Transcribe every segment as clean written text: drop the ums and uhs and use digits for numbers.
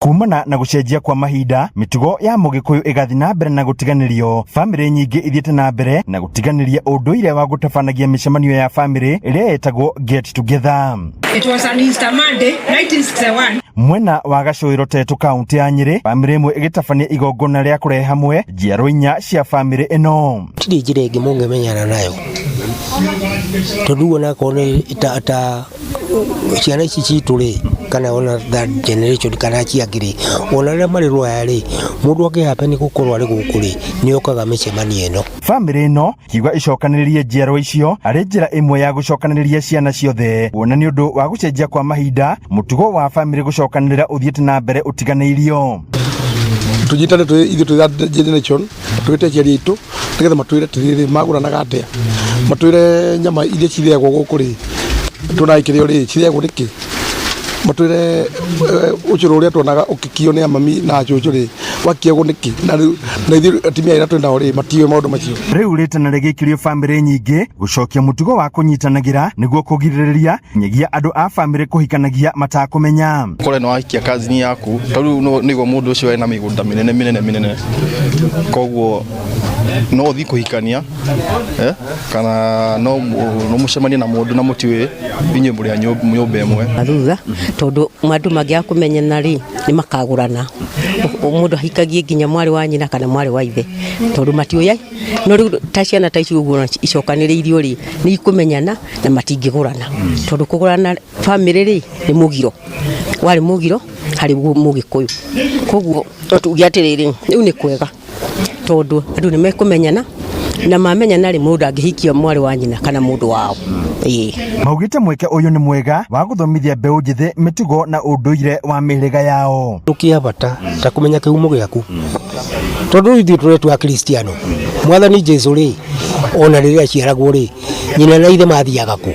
Kumana na gũcenjia kwa mahinda, mĩtugo ya mũgĩkũyũ ĩgathiĩ na mbere na gũtiganĩrio. Bamĩrĩ nyingĩ ithiĩte na mbere na gũtiganĩria ũndũire wa gũtabanagia mĩcemanio ya bamĩrĩ ĩrĩa ĩtagwo get together. It was an Easter Monday, 1961. Mwena wa Gacũĩro Tetu, kaunti ya Nyĩrĩ, bamĩrĩ ĩmwe ĩgĩtabania igongona rĩa kũrehe hamwe njiaro inya cia bamĩrĩ ĩno. Tirĩ njĩra ĩngĩ mũngĩmenyana nayo, tondũ onakorwo nĩ ta ciana ici citũ rĩ, kana ona third generation kana acio angĩ rĩ, ona rĩrĩa marĩ rũraya rĩ, mũndũ angĩ happen gũkorwo arĩ gũkũ rĩ, nĩ okaga mĩcemanio ĩno. Bamĩrĩ ĩno kiuga icokanĩrĩrie njiarwa icio arĩ njĩra ĩmwe ya gũcokanĩrĩria ciana ciothe, kuona nĩ ũndũ wa gũcenjia kwa mahinda, mũtugo wa bamĩrĩ gũcokanĩrĩra ũthiĩte na mbere ũtiganĩirio. Tũnyitane twĩ ithuĩ twĩ third generation, twĩte aciari aitũ nĩgetha matwĩre atĩrĩrĩ, magũranaga atĩa, matwĩre nyama iria cirĩagwo gũkũ rĩ, tuonaga ikĩrĩo rĩ, cirĩagwo nĩkĩ, matwĩre ũcũrũ ũrĩa tuonaga ũkĩkio nĩ amami na cũcũ rĩ, wakiagwo nĩkĩ, na rĩu na ithuĩ atumia arĩa twĩ nao rĩ, matiũĩ maũndũ macio. Rĩu rĩtana rĩgĩikĩrio bamĩrĩ nyingĩ gũcokia mũtugo wa kũnyitanagĩra nĩguo kũgirĩrĩria nyagia andũ a bamĩrĩ kũhikanagia matakũmenya. Kore nĩ wahikia cousin yaku, ta rĩu nĩguo mũndũ ũcio ena mĩgũnda mĩnene mĩnene mĩnene, koguo no ũthiĩ kũhikania, kana no mũcemanie na mũndũ na mũtiũĩ inyuĩ mũrĩ a nyũmba ĩmwe. Na thutha, tondũ andũ mangĩaga kũmenyana rĩ, nĩ makagũrana, mũndũ ahikagie nginya mwarĩ wa nyina kana mwarĩ wa ithe, tondũ matiũĩ. No rĩu ta ciana ta ici ũguo icokanĩrĩirio rĩ, nĩ ikũmenyana na matingĩgũrana, tondũ kũgũrana bamĩrĩ rĩ, nĩ mũgiro, warĩ mũgiro harĩ mũgĩkũyũ. Koguo no tuge atĩrĩrĩ, rĩu nĩ kwega tondũ andũ nĩ mekũmenyana, na mamenyana rĩ, mũndũ angĩhikia mwarĩ wa nyina kana mũndũ wao, ĩĩ. Maugĩte mweke ũyũ nĩ mwega wa gũthomithia mbeũ njĩthĩ mĩtugo na ũndũire wa mĩhĩrĩga yao. Kĩndũ kĩa bata ta kũmenya kĩhumo gĩaku, tondũ rĩu ithuĩ tũretwo Akristiano. Mwathani Jesu rĩ, ona rĩrĩa aciaragwo rĩ, nyina na ithe mathiaga kũ?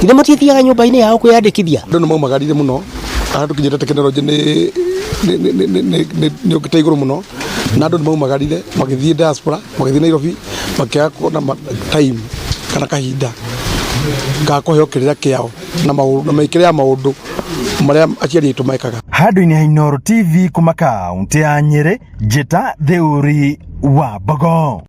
Ithe matiathiaga nyũmba-inĩ yao kwĩyandĩkithia? Andũ nĩ maumagarire mũno harĩa tũkinyĩte, tekinoronjĩ nĩ ũkĩte igũrũ mũno, na andũ nĩ maumagarire magĩthiĩ diaspora, magĩthiĩ Nairobi, makĩaga kuona time kana kahinda ga kũheo kĩrĩra kĩao na maũndũ na mĩkĩre ya maũndũ marĩa aciari aitũ mekaga. Handũ-inĩ ha Inooro TV kuma kaunti ya Nyĩrĩ, njĩta Theuri wa Mbogo.